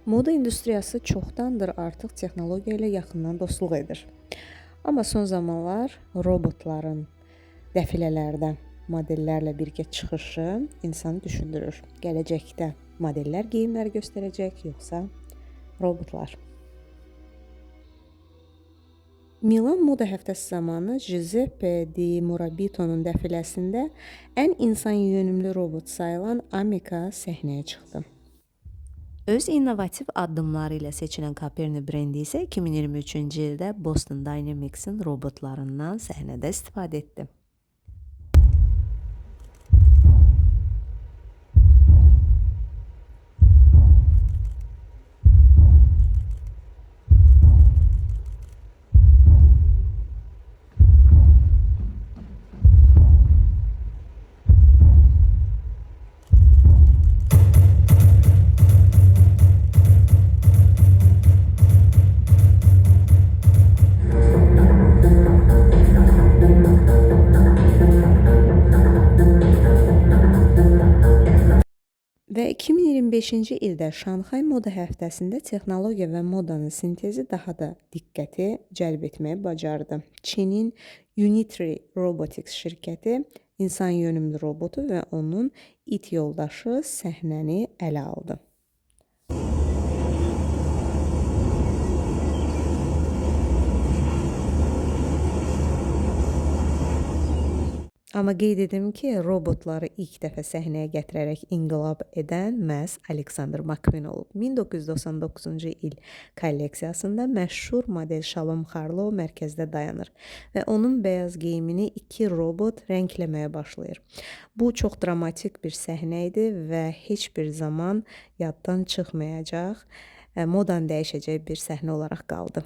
Moda industriyası çoxdandır artıq texnologiya ilə yaxından dostluq edir. Amma son zamanlar robotların dəfilələrdə modellərlə birgə çıxışı insanı düşündürür. Gələcəkdə modellər geyimlər göstərəcək, yoxsa robotlar? Milan Moda Həftəsi zamanı Giuseppe Di Morabito'nun dəfiləsində ən insan yönümlü robot sayılan Amica səhnəyə çıxdı. Öz innovativ addımları ilə seçilən Coperni brendi isə 2023-cü ildə Boston Dynamics-in robotlarından səhnədə istifadə etdi. Və 2025-ci ildə Şanxay Moda Həftəsində texnologiya və modanın sintezi daha da diqqəti cəlb etməyi bacardı. Çinin Unitree Robotics şirkəti insan yönümlü robotu və onun it yoldaşı səhnəni ələ aldı. Amma qeyd edim ki, robotları ilk dəfə səhnəyə gətirərək inqilab edən məhz Alexander McQueen olub. 1999-cu il kolleksiyasında məşhur model Shalom Harlow mərkəzdə dayanır və onun bəyaz geyimini iki robot rəngləməyə başlayır. Bu çox dramatik bir səhnə idi və heç bir zaman yaddan çıxmayacaq, modanı dəyişəcək bir səhnə olaraq qaldı.